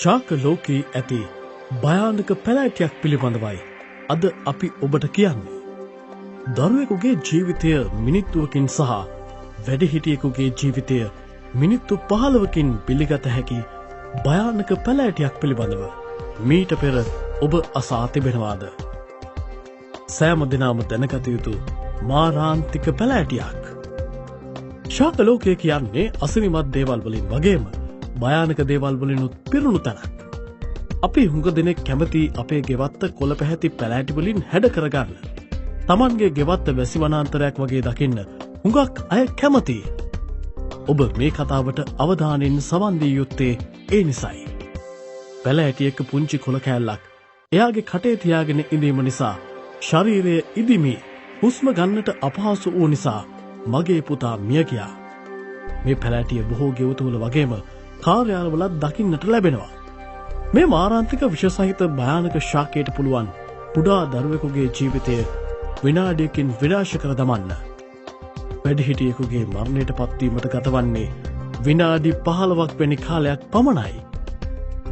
ශාක ලෝකයේ ඇති භයානක පැලෑටියක් පිළිබඳවයි අද අපි ඔබට කියන්නේ. දරුවෙකුගේ ජීවිතය මිනිත්තුවකින් සහ වැඩිහිටියෙකුගේ ජීවිතය මිනිත්තු 15කින් පිළිගත හැකි භයානක පැලෑටියක් පිළිබඳව මීට පෙර ඔබ අසා තිබෙනවාද? සෑම දිනම දැනගත යුතු මාරාන්තික පැලෑටියක්. ශාක ලෝකය කියන්නේ අසිරිමත් දේවල් වලින් වගේම භයානක දේවල් වලිනුත් පිරුණු තැනක්. අපි හුඟ දෙනෙක් කැමති අපේ ගෙවත්ත කොළ පැහැති පැලෑටි වලින් හැඩ කරගන්න. තමන්ගේ ගෙවත්ත වැසි වනාන්තරයක් වගේ දකින්න හුඟක් අය කැමතියි. ඔබ මේ කතාවට අවධානයෙන් සවන් දිය යුත්තේ ඒ නිසයි. පැලෑටියක පුංචි කොළ කෑල්ලක් එයාගේ කටේ තියාගෙන ඉඳීම නිසා ශරීරය ඉදිමි හුස්ම ගන්නට අපහසු වූ නිසා මගේ පුතා මිය ගියා. මේ පැලෑටිය බොහෝ ගෙවතුවල වගේම කාර්යාලවලත් දකින්නට ලැබෙනවා. මේ මාරාන්තික විෂ සහිත භයානක ශාකයට පුළුවන් කුඩා දරුවෙකුගේ ජීවිතය විනාඩියකින් විනාශ කර දමන්න. වැඩිහිටියෙකුගේ මරණයට පත්වීමට ගතවන්නේ විනාඩි 15ක් වැනි කාලයක් පමණයි.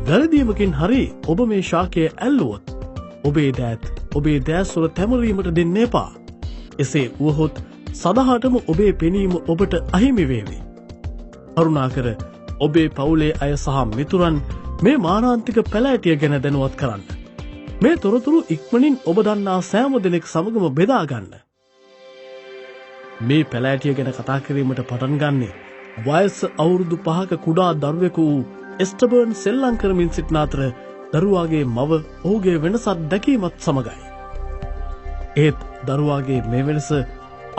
වැරදීමකින් හරි ඔබ මේ ශාකය ඇල්ලුවොත් ඔබේ දෑත් ඔබේ දෑස්වල තැමරීමට දෙන්න එපා. එසේ වුවහොත් සදහටම ඔබේ පෙනීම ඔබට අහිමි වේවි. කරුණාකර ඔබේ පවුලේ අය සහ මිතුරන් මේ මාරාන්තික පැලෑටිය ගැන දැනුවත් කරන්න. මේ තොරතුරු ඉක්මනින් ඔබ දන්නා සෑම දෙනෙක් සමගම බෙදා ගන්න. මේ පැලෑටිය ගැන කතා කිරීමට පටන් ගන්නේ වයස අවුරුදු 5ක කුඩා දරුවෙකු වූ එස්ටබර්න් සෙල්ලම් කරමින් සිටින අතර දරුවාගේ මව ඔහුගේ වෙනසක් දැකීමත් සමගයි. ඒත් දරුවාගේ මේ වෙනස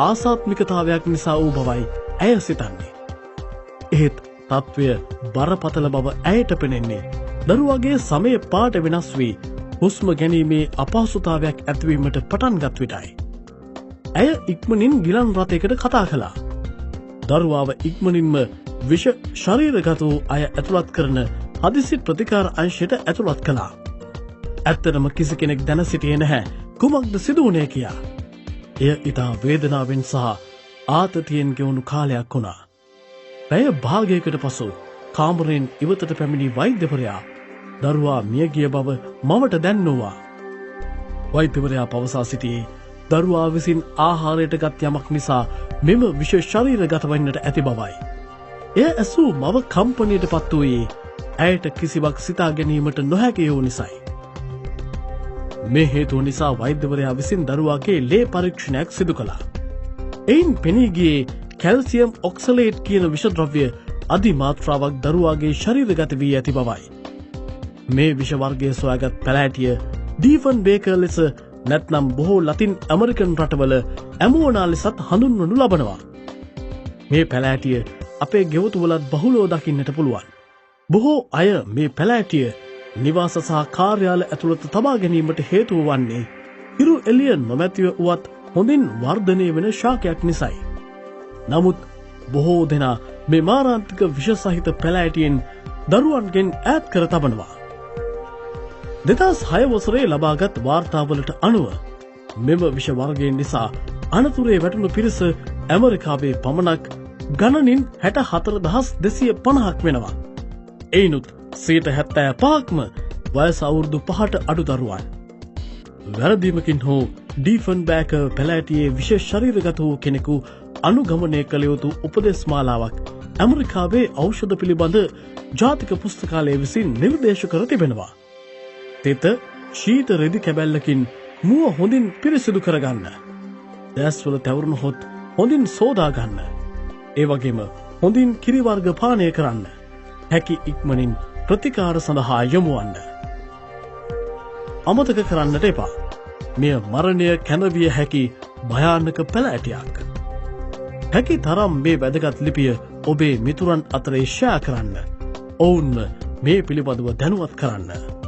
ආසාත්මිකතාවයක් නිසා වූ බවයි ඇය සිතන්නේ. එහෙත් තත්ත්වය බරපතල බව ඇයට පෙනෙන්නේ දරුවාගේ සමය පාට වෙනස් වී හුස්ම ගැනීමේ අපහසුතාවයක් ඇතිවීමට පටන් ගත් විටයි. ඇය ඉක්මනින් ගිලන් රථයකට කතා කළා. දරුවාව ඉක්මනින්ම විෂ ශරීරගත වූ අය ඇතුළත් කරන හදිසි ප්‍රතිකාර අංශයට ඇතුළත් කළා. ඇත්තටම කිසි කෙනෙක් දැන සිටියේ නැහැ කුමක්ද සිදු වුණේ කියා. එය ඉතා වේදනාවෙන් සහ ආතතියෙන් ගෙවුණු කාලයක් වුණා. පැය භාගයකට පසු කාමරයෙන් ඉවතට පැමිණි වෛද්‍යවරයා දරුවා මියගිය බව මවට දැන්වුවා. වෛද්‍යවරයා පවසා සිටියේ දරුවා විසින් ආහාරයට ගත් යමක් නිසා මෙම විෂ ශරීරගත වන්නට ඇති බවයි. එය ඇසූ මව කම්පනයට පත් වූයේ ඇයට කිසිවක් සිතා ගැනීමට නොහැකි වූ නිසයි. මේ හේතුව නිසා වෛද්‍යවරයා විසින් දරුවාගේ ලේ පරීක්ෂණයක් සිදු කළා. එයින් පෙනී ගියේ කැල්සියම් ඔක්සලේට් කියන විෂ ද්‍රව්‍ය අධි මාත්‍රාවක් දරුවාගේ ශරීරගත වී ඇති බවයි. මේ විෂ වර්ගය සොයාගත් පැලෑටිය ඩීෆන් බේකර් ලෙස නැත්නම් බොහෝ ලතින් ඇමරිකන් රටවල ඇමෝනා ලෙසත් හඳුන්වනු ලබනවා. මේ පැලෑටිය අපේ ගෙවතුවලත් බහුලව දකින්නට පුළුවන්. බොහෝ අය මේ පැලෑටිය නිවාස සහ කාර්යාල ඇතුළත තබා ගැනීමට හේතුව වන්නේ හිරු එළිය නොමැතිව වුවත් හොඳින් වර්ධනය වෙන ශාකයක් නිසයි. නමුත් බොහෝ දෙනා මේ මාරාන්තික විෂ සහිත පැලෑටියෙන් දරුවන්ගෙන් ඈත් කර තබනවා. 2006 වසරේ ලබාගත් වාර්තාවලට අනුව මෙම විෂ වර්ගයෙන් නිසා අනතුරේ වැටුණු පිරිස ඇමරිකාවේ පමණක් ගණනින් 64,250ක් වෙනවා. එයිනුත් 75%ක්ම වයස අවුරුදු 5ට අඩු දරුවන්. වැරදීමකින් හෝ ඩීෆන් බෑකර් පැලෑටියේ විෂ ශරීරගත වූ කෙනෙකු අනුගමනය කළ යුතු උපදෙස් මාලාවක් ඇමරිකාවේ ඖෂධ පිළිබඳ ජාතික පුස්තකාලය විසින් නිර්දේශ කර තිබෙනවා. තෙත ශීත රෙදි කැබැල්ලකින් මුව හොඳින් පිරිසිදු කරගන්න. දැස්වල තැවරුණහොත් හොඳින් සෝදා ගන්න. ඒ වගේම හොඳින් කිරි වර්ග පානය කරන්න. හැකි ඉක්මනින් ප්‍රතිකාර සඳහා යොමු වන්න. අමතක කරන්නට එපා. මෙය මරණය කැඳවිය හැකි භයානක පැලෑටියක්. හැකි තරම් මේ වැදගත් ලිපිය ඔබේ මිතුරන් අතරේ ෂෙයා කරන්න. ඔවුන්ව මේ පිළිබඳව දැනුවත් කරන්න.